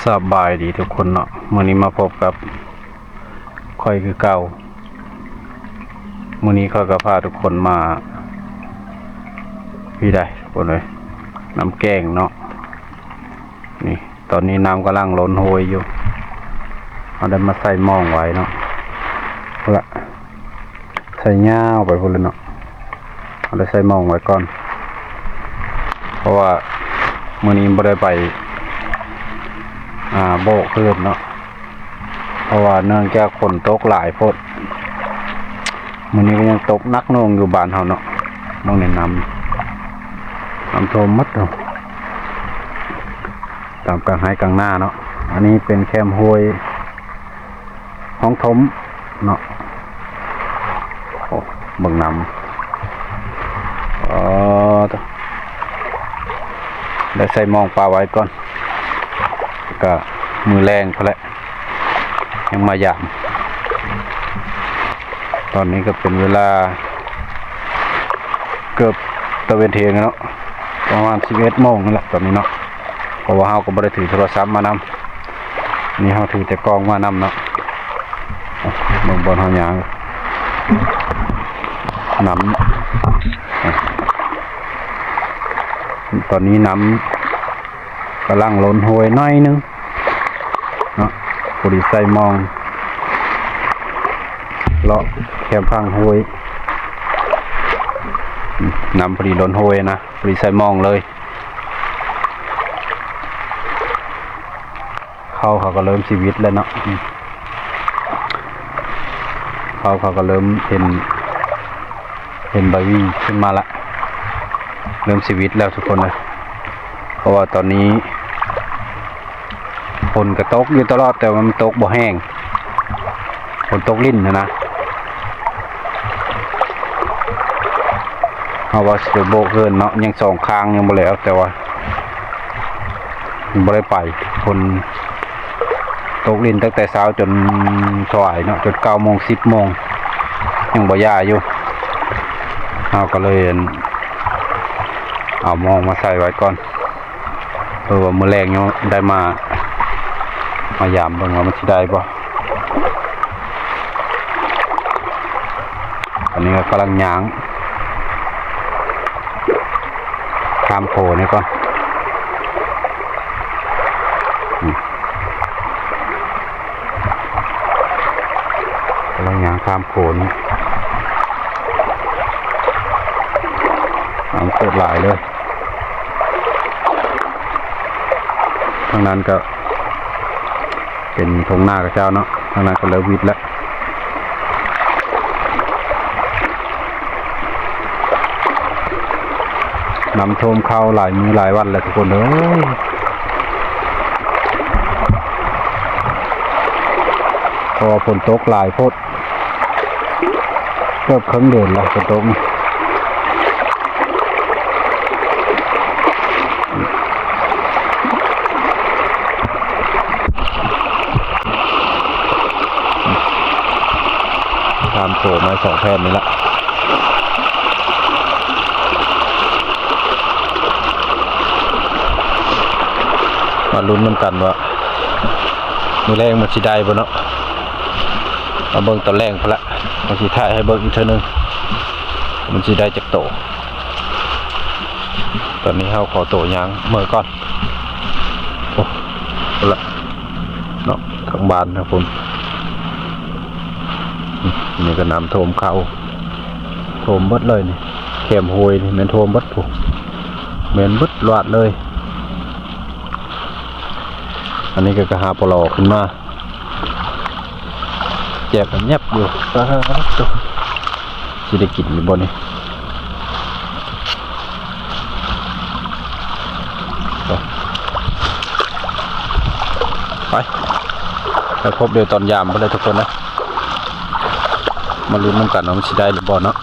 ສະບາຍດີທຸກຄົນເນາະ, ມື້ນີ້ມາພົບກັບຂ້ອຍຄືເກົ່າ. ມື້ນີ້ຂ້ອຍກໍພາທຸກຄົນມາພີ້ໄດ໋ທຸກຄົນເອີຍ, ນ້ຳແກ້ງເນາະ. ນີ້ ຕອນນີ້ນ້ຳກຳລັງລົ້ນໂຮຍຢູ່. ເຮົາໄດ້ມາໃສ່ໝອງໄວ້ເນາະ, ພຸ້ນລະ ໃສ່ຍາວໄປພຸ້ນລະເນາະ. ເຮົາໄດ້ໃສ່ໝອງໄວ້ກ່ອນ ເພາະວ່າມື້ນີ້ບໍ່ໄດ້ໄປ ອ່າ ໂບກຄືນເນາະ, ເພາະວ່າເນື່ອງຈາກຝົນຕົກຫຼາຍໂພດ. ມື້ນີ້ກໍຍັງຕົກໜັກໜ່ວງຢູ່ບ້ານເຮົາເນາະ. ເບິ່ງໃນນ້ຳ ນ້ຳຖ້ວມໝົດເນາະ ຕາມກາງໄຮ່ກາງນາເນາະ. ອັນນີ້ເປັນແຄມຫ້ວຍ ຫ້ອງຖົມເນາະ. ໂອ້ ເບິ່ງນ້ຳ. ອໍ ໄດ້ໃສ່ໝອງປະໄວ້ກ່ອນ, ກະມື້ແລງພຸ້ນແຫຼະ ຍັງມາຢາມ. ຕອນນີ້ກໍເປັນເວລາເກືອບຕາເວັນທ່ຽງແລ້ວເນາະ, ປະມານສິບເອັດໂມງນີ້ແຫຼະຕອນນີ້ເນາະ. ເພາະວ່າເຮົາກໍບໍ່ໄດ້ຖືໂທລະສັບມານຳ, ນີ້ເຮົາຖືແຕ່ກ້ອງມານຳເນາະ. ເບິ່ງບ່ອນເຮົາຍ່າງ ນ້ຳ ຕອນນີ້ນ້ຳກຳລັງລົ້ນຫ້ວຍໜ້ອຍໜຶ່ງເນາະ, ພໍດີໃສ່ໝອງເລາະແຄມຝັ່ງຫ້ວຍ. ນ້ຳພໍດີລົ້ນຫ້ວຍນະ, ພໍດີໃສ່ໝອງເລີຍ. ເຂົ້າເຂົາກໍເລີ່ມຊິຫວິດແລ້ວເນາະ, ເຂົ້າເຂົາກໍເລີ່ມເຫັນ ເຫັນໃບຫວີ້ຂຶ້ນມາລະ, ເລີ່ມຊິຫວິດແລ້ວທຸກຄົນເອີຍ. ເພາະວ່າຕອນນີ້ຝົນກໍຕົກຢູ່ຕະຫຼອດ, ແຕ່ວ່າມັນຕົກບໍ່ແຮງ, ຝົນຕົກລິນຫັ້ນນະ. ເຮົາວ່າຊິໄປໂບກເຮືອນເນາະ, ຍັງສອງຄາງຍັງບໍ່ແລ້ວ, ແຕ່ວ່າບໍ່ໄດ້ໄປ, ຝົນຕົກລິນຕັ້ງແຕ່ເຊົ້າຈົນສວາຍເນາະ, ຈົນເກົ້າໂມງ ສິບໂມງ ຍັງບໍ່ຢ່າຢູ່. ເຮົາກໍເລີຍ ອັ່ນ ເອົາໝອງມາໃສ່ໄວ້ກ່ອນ ເພື່ອວ່າມື້ແລງຍັງໄດ້ມາ ມາຢາມເບິ່ງວ່າມັນຊິໄດ້ບໍ່. ອັນນີ້ກໍກຳລັງຍ່າງຂ້າມໂຂນີ້ກ່ອນ, ອືມ ກຳລັງຍ່າງຂ້າມໂຂນີ້, ນ້ຳໂຄດຫຼາຍເລີຍ. ທາງນັ້ນກໍເປັນທົ່ງນາຂະເຈົ້າເນາະ, ທາງນັ້ນກໍເລີ່ມຫວິດແລ້ວ. ນ້ຳຖ້ວມເຂົ້າຫຼາຍມື້ຫຼາຍວັນແລ້ວທຸກຄົນເອີຍ, ເພາະວ່າຝົນຕົກຫຼາຍໂພດ. ເກືອບເຄິ່ງເດືອນແລ້ວ ຝົນຕົກນີ້. ຂ້າມໂຂງມາສອງແຜ່ນນີ້ລະ, ມາລຸ້ນນຳກັນວ່າ ມື້ແລງມັນຊິໄດ້ບໍ່ເນາະ. ມາເບິ່ງຕອນແລງພຸ້ນລະ, ມາຊິຖ່າຍໃຫ້ເບິ່ງອີກເທື່ອໜຶ່ງ ມັນຊິໄດ້ຈັກໂຕ. ຕອນນີ້ເຮົາຂໍໂຕຍ່າງເມືອກ່ອນ. ໂອ້ ພຸ້ນລະເນາະ, ທາງບ້ານທາງພຸ້ນ. ນີ້ກໍນ້ຳຖ້ວມເຂົ້າ, ຖ້ວມເບິດເລີຍນີ້, ແຄມຫ້ວຍນີ້ແມ່ນຖ້ວມເບິດພຸ້ນ, ແມ່ນເບິດລວດເລີຍ. ອັນນີ້ກໍ ກໍຫາປະຫຼໍຂຶ້ນມາ ແຈກກັນແຍບຢູ່. ປາດໂທ້ ຊິໄດ້ກິນຢູ່ບໍ່ນີ້? ໄປ ໄປພົບເດີຕອນຢາມພຸ້ນແຫຼະທຸກຄົນນະ, ມາລຸ້ນນຳກັນວ່າມັນຊິໄດ້ຫຼືບໍ່ເນາະ.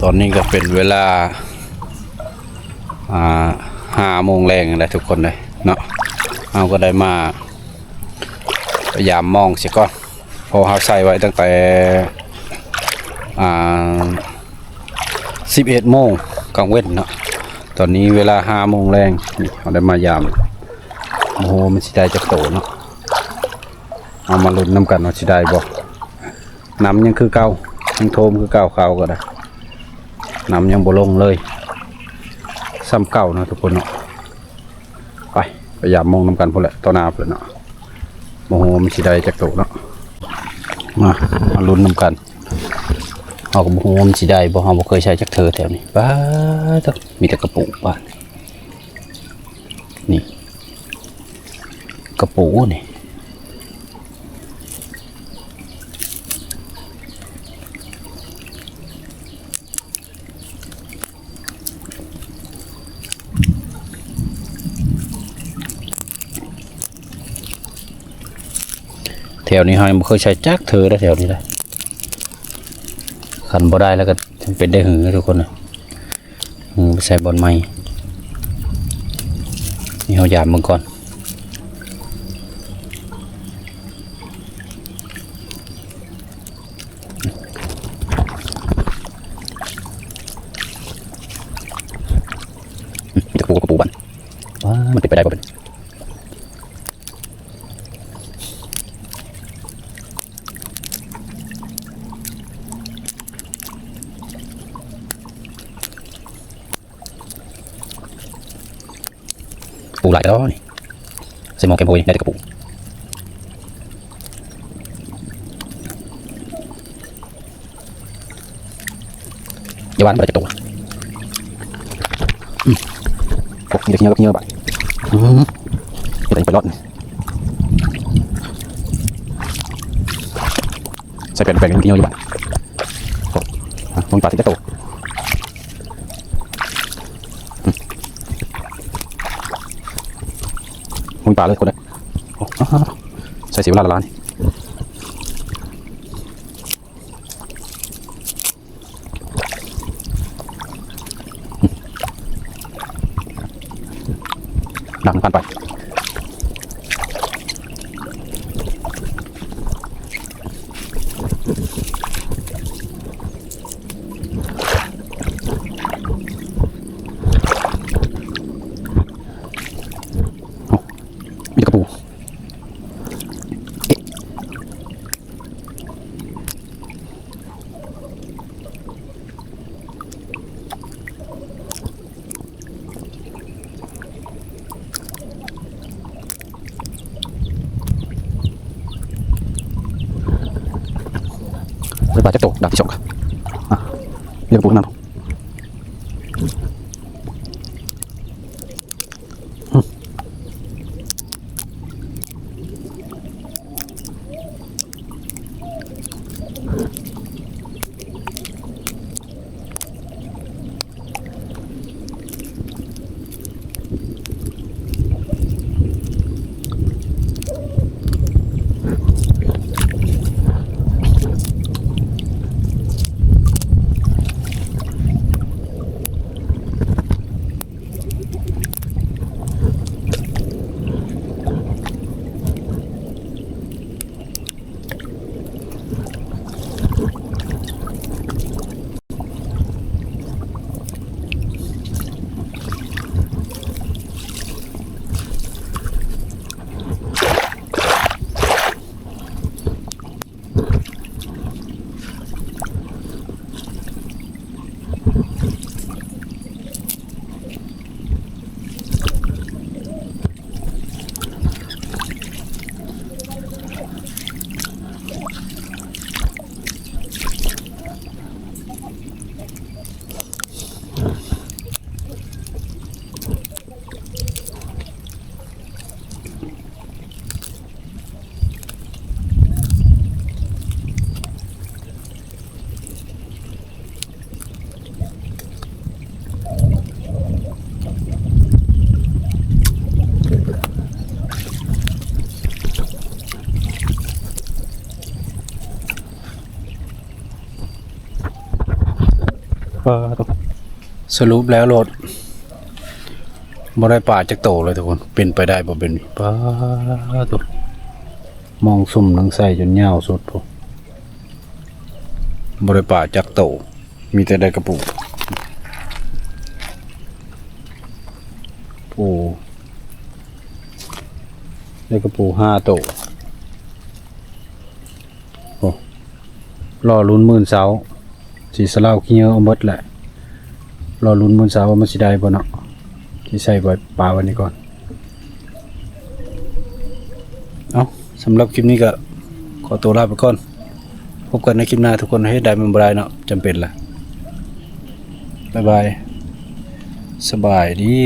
ຕອນນີ້ກໍເປັນເວລາ ອ່າ ຫ້າໂມງແລງແລ້ວທຸກຄົນເອີຍເນາະ. ເຮົາກໍໄດ້ມາ ໄປຢາມມອງເສຍກ່ອນ ເພາະເຮົາໃສ່ໄວ້ຕັ້ງແຕ່ ອ່າ ສິບເອັດໂມງກາງເວັນເນາະ. ຕອນນີ້ເວລາຫ້າໂມງແລງ, ນີ້ເຮົາໄດ້ມາຢາມ ບໍ່ຮູ້ວ່າມັນຊິໄດ້ຈັກໂຕເນາະ. ເຮົາມາລຸ້ນນຳກັນວ່າຊິໄດ້ບໍ່. ນ້ຳຍັງຄືເກົ່າ ຍັງໂທມຄືເກົ່າ ເຂົາກໍໄດ້ ນ້ຳຍັງບໍ່ລົງເລີຍ ສ່ຳເກົ່າເນາະທຸກຄົນເນາະ. ໄປ ໄປຢາມມອງນຳກັນພຸ້ນແຫຼະ ຕໍ່ໜ້າພຸ້ນແຫຼະເນາະ. ບໍ່ຮູ້ວ່າມັນຊິໄດ້ຈັກໂຕເນາະ. ມາ ມາລຸ້ນນຳກັນ. ເຮົາກໍບໍ່ຮູ້ວ່າມັນຊິໄດ້ບໍ່ ເຮົາບໍ່ເຄີຍໃຊ້ຈັກເທື່ອແຖວນີ້. ປາດໂທ້ ມີແຕ່ກະປູປາດ ນີ້ ກະປູນີ້. ແຖວນີ້ເຮົາຍັງບໍ່ເຄີຍໃຊ້ຈັກເທື່ອເດ້ ແຖວນີ້ເດ້. ຄັນບໍ່ໄດ້ແລ້ວກໍຈຳເປັນໄດ້ຮື້ທຸກຄົນນະ. ອືມ ໄປໃສ່ບ່ອນໃໝ່. ນີ້ເຮົາຢາມເບິ່ງກ່ອນ. ມີແຕ່ກະປູ ກະປູບາດ. ວ້າ ມັນເປັນໄປໄດ້ບໍ່ເປັນ? ປູຫຼາຍແລ້ວນີ້ ໃສ່ໝໍ້ແກງໂພຍ ໄດ້ແຕ່ກະປູ. ຢ່າວ່າມັນບໍ່ໄດ້ຈັກໂຕ. ອືມ ໂອ້ ມີແຕ່ຂີ້ເຫຍື້ອກັບເຫຍື່ອບາດ. ອືມ ເຮັດໃຫ້ໄປລອດ ໃສ່ແປ້ນ ແປ້ນມັນຂີ້ເຫຍື້ອຢູ່ບາດ. ໂອ້ ບໍ່ມີປາຊິຈັກໂຕ. ອືມ ບໍ່ມີປາເລີຍຄົນເອີຍ. ໂອ້ ໃສ່ເສຍເວລາຫຼາຍໆ. ນ້ຳມັນຜ່ານໄປ. ໂອ້ ມີແຕ່ກະປູ. ໄດ້ປາຈັກໂຕ? ດາບທີສອງ ອ່ະ ຮຽກປູນຳ. ປາໂທ້ ສະຫຼຸບແລ້ວໂລດ ບໍ່ໄດ້ປາຈັກໂຕເລີຍທຸກຄົນ. ເປັນໄປໄດ້ບໍ່ເປັນນີ້? ປາໂທ້ ມອງສຸ່ມໜັງໄສ້ຈົນຍາວສຸດພຸ້ນ ບໍ່ໄດ້ປາຈັກໂຕ ມີແຕ່ໄດ້ກະປູ. ໂອ້ ໂອ້ ໄດ້ກະປູຫ້າໂຕ. ໂອ້ ລໍລຸ້ນມື້ເຊົ້າ ຊິສະເລົາຂີ້ເຫຍື້ອເອົາໝົດແຫຼະ. ລໍລຸ້ນມື້ເຊົ້າວ່າມັນຊິໄດ້ບໍ່ເນາະ. ຊິໃສ່ໄວ້ ປາໄວ້ນີ້ກ່ອນ. ເອົ້າ ສຳລັບຄລິບນີ້ກະຂໍໂຕລາໄປກ່ອນ. ພົບກັນໃນຄລິບໜ້າທຸກຄົນ. ເຮັດໄດ້ມັນບໍ່ໄດ້ເນາະ ຈຳເປັນລະ. ບາຍບາຍ ສະບາຍດີ.